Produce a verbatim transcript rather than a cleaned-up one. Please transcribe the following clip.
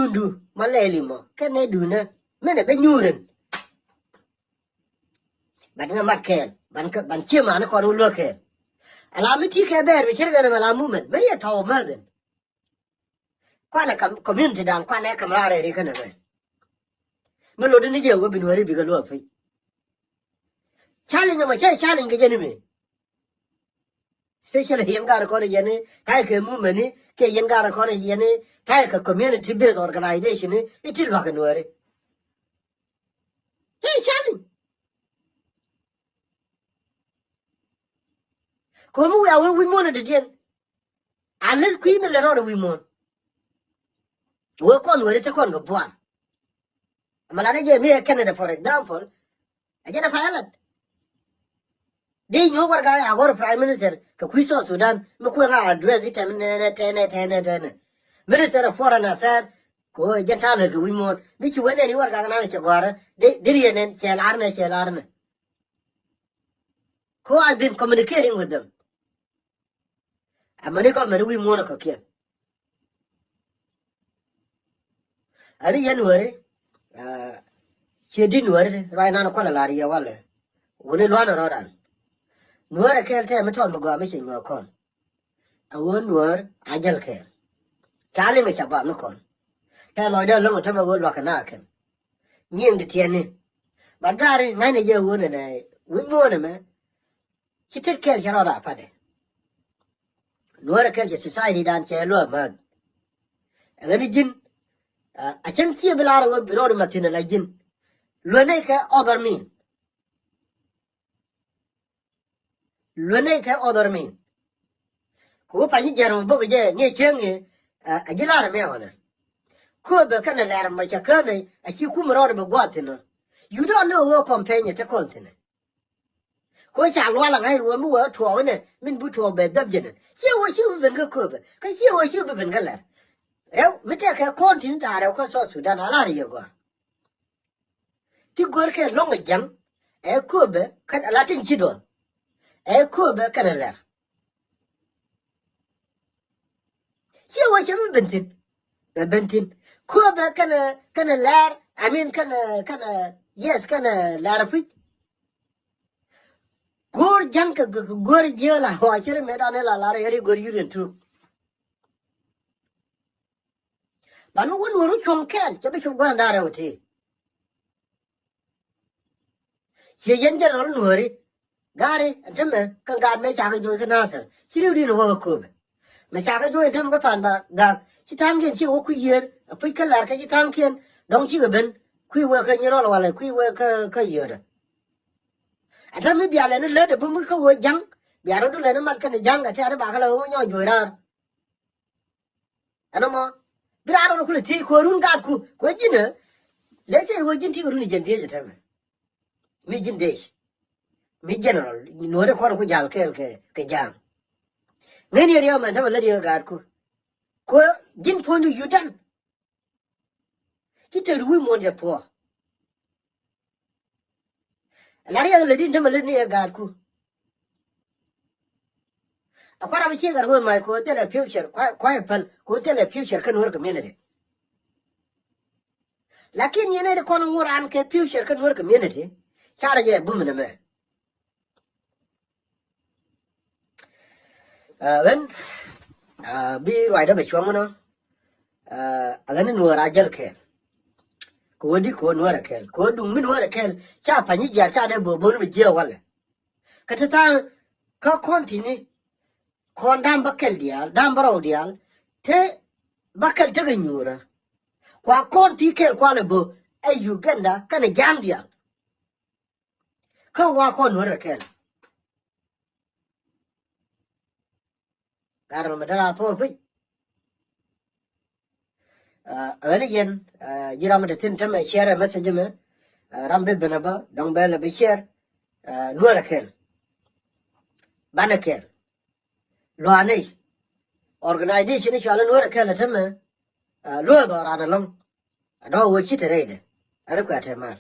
Nyuundu ma lɛɛli mɔ kɛn nɛ duundä. Mɛnɛ bɛ nyuurän. Ban ŋa mat kɛɛl ban kä ban cie mani kɔn wä luäk kɛɛl. Ala mi ti kɛ bɛɛr mi cir kɛn mɛ la movement mɛ yɛ tɔw mɛthin. Kuanɛ kam community dan kuanɛ kam raar rɛri kɛn mɛ. Mi lotdä ni jɛ wä bi Nuääri bikɛ luäk piny. Challenge mɔ cɛ challenge kɛ jɛ ni mi. Especially yɛn gaat kɔn yɛn ni ta̱yɛ kɛ movement ni kɛ yɛn gaat kɔn yɛn ni ta̱yɛ kɛ community based organization ni iti luak kɛ Nuääri. Cɛ challenge. Komi wiaa wee wi̱i̱ muɔ̱ɔ̱n dee diɛn. Unless kui̱ mi lɛ rɔɔdɛ wi̱i̱ muɔ̱ɔ̱n. Wee kɔn wee ri te kɔn kɛ buar. Ɛmɛ lat ni jɛ mi ɛ Canada for example. Ɛ jɛn ɛ pay ɛ lat. Di nyuɔ̱k warɛga a gɔr prime minister kɛ kui̱ South Sudan mi kuɛ ŋa address itɛm nɛnɛ tɛnɛ tɛnɛ tɛnɛ. Minister of foreign affairs ko jɛn ta̱a̱ lät kɛ wi̱i̱ muɔ̱ɔ̱n mi ci wee nɛn i̱ warɛga kɛ nan cɛ gɔ̱a̱rä. Di riɛn nɛn cɛ lar nɛ cɛ lar nɛ. Ko I've been communicating with them. Amäni kɔ amäni wi̱i̱ muɔ̱ɔ̱n ɛ kɔ̱kiɛn. Ani yɛn Nuääri. Ciɛ di̱t Nuääri ruac nan kualɛ lar yɛ walɛ. Wuni luanɛ rɔɔdan. Nuäär ɛ kɛɛl tɛɛ mi tɔt mi gɔaa mi ciny mi ɛ kɔn. Ɛ ɣöö Nuäär a jäl kɛɛl. Ca liŋ ɛ ca gɔaa mi kɔn. Tɛɛ lɔcdä lo̱ŋ ɛ tämɛ ɣöö luakä na kɛn. Nyiŋ di tiɛni. But gaari ŋa̱cnɛ jɛ ɣöö nɛnɛ wi̱c muɔ̱ɔ̱n ɛmɛ. Ci tet kɛɛl cɛ rɔɔd a patdɛ. Nuäärɛ kɛɛl cɛ society dan cɛ luä mäth. Ɛ ɣän ji̱n. A cäŋ ciɛ bi lar ɣöö bi rɔɔd ma thi̱n ala ji̱n. Luänɛ kɛ other mean. Luänɛ kɛ other mean. Kɛ ɣöö pany ji̱ jɛr mɛ bok jɛ ni cäŋ ɛ ji̱ lar mɛ wanɛ. Kööbɛ kɛnɛ lɛr mɛ cɛ känɛ a ci kum rɔɔd bɛ guath thi̱n ɔ. You don't know ɣöö company te kɔn thi̱n ɛ. Ko ca lual aŋa̱c wee mi wee tuɔɔk inɛ min bi tuɔɔk bɛ dhäp jɛnɛ. Ciɛ wee ci bi ben kä kööbɛ kä ciɛ wee ci bi ben kä lɛr. Rɛw mi tɛkɛ kɔn tin da̱a̱ rɛw kä South Sudan a lar yɛ gɔaa. Ti gör kɛ lo̱ŋ ɛ jäŋ ɛ kööbɛ kä la tin ci duɔth ɛ kööbɛ kɛnɛ lɛr. Ciɛ wee cɛ mi ben thi̱n. Bɛ ben thi̱n. Kööbɛ kɛnɛ kɛnɛ lɛr. I mean kɛnɛ kɛnɛ yes kɛnɛ lɛr puc. Go̱o̱r ja̱ŋ kɛ go̱o̱r jiäl a ɣɔɔ cɛ ri met an ila lar yɛ ri go̱o̱r yuriɛn truk. Ban mi wä Nuääri cuɔ̱ŋ kɛɛl cɛ bi cop gua̱a̱n da̱a̱r rɛw ti. Ciɛ yɛn general Nuääri. Gaari ɛn tämɛ kä gaat mɛ cakɛ joc kä Nathir ci riw din wä kä kööbɛ. Mɛ cakɛ joc ɛn tämɛ kä Pan ba gak ci tha̱a̱ŋkiɛn ci wä kui̱ yiër a puc kä lar kä ci tha̱a̱ŋkiɛn dɔ̱ŋ cikɛ ben kui̱ wee kä nyirɔl walɛ kui̱ wee kä kä yiëëdä. Ɛn tämɛ mi bia lɛn ni lät a bum kä wee ja̱ŋ bia rɔ̱du lɛn ni mat kɛn ja̱ŋ kɛ tɛ̈r bakɛ lɛ wä nyɔk joc raar. Ɛn ɛmɔ bi raan rɔ kulɛ thiec kuɛ run gaatku kuɛ ji̱n ɛ. Let's say wä ji̱n ti kɛ run i̱ jɛn thiec ɛ tɛmɛ. Mi ji̱n dec mi general Nuääri kɔn ku jal kɛɛl kɛ kɛ ja̱a̱ŋ. Ŋäni riɛw mɛn tɛmɛ lät yɛ gaatku kuɛ ji̱n puɔ̱nydu yudan. Ci tëëd wi̱i̱ muɔ̱ɔ̱n jɛ puɔ̱ɔ̱. Lar yɛ lät in tämɛ lät ni yɛ gaatku. A kua̱r ram ciek a ruɔ̱ɔ̱n mac ko̱ thilɛ future kua̱ kua̱ päl ko̱ thilɛ future kä Nuer community. Lakin yɛn ɛ di kɔn ŋuɔ̱t ran kɛ future kä Nuer community. Carɛ jɛ bum ni mɛ. Ɣän bi ruacdä bɛ cuɔ̱ŋ nɔ. Ɣän ni Nuäär a jäl kɛɛl. Kɛ wä di kɛ wä Nuäär a kɛɛl kɛ wä duŋ mi Nuäär a kɛɛl ca pa̱ny jiaar ca dee bo̱o̱ bo̱o̱n mi jiɛɛ walɛ. Kä te tha̱a̱ŋ kä kɔn ti̱ni kɔn da̱a̱m bä kɛl diaal da̱a̱m bä rɔw diaal te bä kɛl tekɛ nyuurä. Kua kɔn ti kɛl kualɛ bo̱o̱ ɛ Uganda kɛnɛ ja̱a̱ŋ diaal. Kä wa kɔn Nuäär a kɛɛl. Gat ram mi dara thuɔ̱k piny. Ɣän yɛn ji̱ ram mi te thi̱n tämɛ share message mɛ. Ram bi ben a bä dɔ̱ŋ bɛ lɛ bi share. Nuäär a kɛɛl. Banɛ kɛɛl. Lua̱a̱ nɛy organization i̱ cɔal i̱ Nuäär a kɛɛl a tämɛ. Luäär dhɔran ɛlɔ̱ŋ. Adɔ̱ŋ a wee ci te rɛydɛ. Ɛn i̱ kuɛ a te mal.